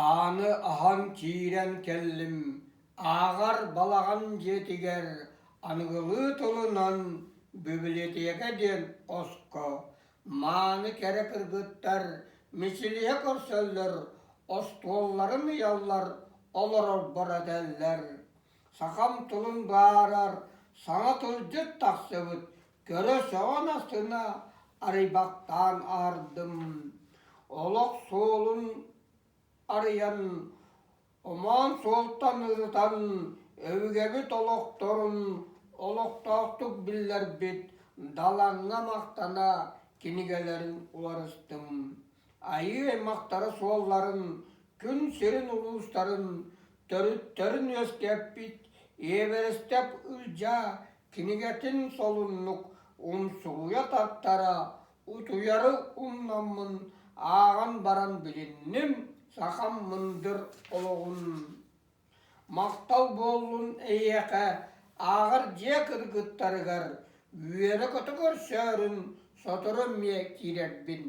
Ааны аһан киирэн кэллим, ааҕар балаҕан дьиэтигэр аныгылыы тылынан бибилэтиэкэ диэн хоско мааны кэрэ кыргыттар мичилиһэ көрсөллөр, остуолларын ыйаллар, олорорбор этэллэр: «Сахам тылын баарар, саҥа тылдьыт тахсыбыт, көрө сөҕөн астына арыйбахтаан аһардым. Олох суолун арыйан, омоон суолтан ырытан, өбүгэбит олохторун олохтоохтук биллэрбит Далаҥҥа махтана кинигэлэрин уларыстым. Айыы аймахтара суолларын, күн сирин улуустарын төрүттэрин үөскэппит Иэбэрэстэп Ылдьаа кинигэтин солуннук умсугуйа тартара, утуйары умнаммын ааҕан баран билинним сахам мындыр олоҕун. Махтал буоллун эйиэхэ ааҕар дьиэ кыргыттарыгар үөрэ-көтө көрсөөрүн сотору эмиэ киирэрбин.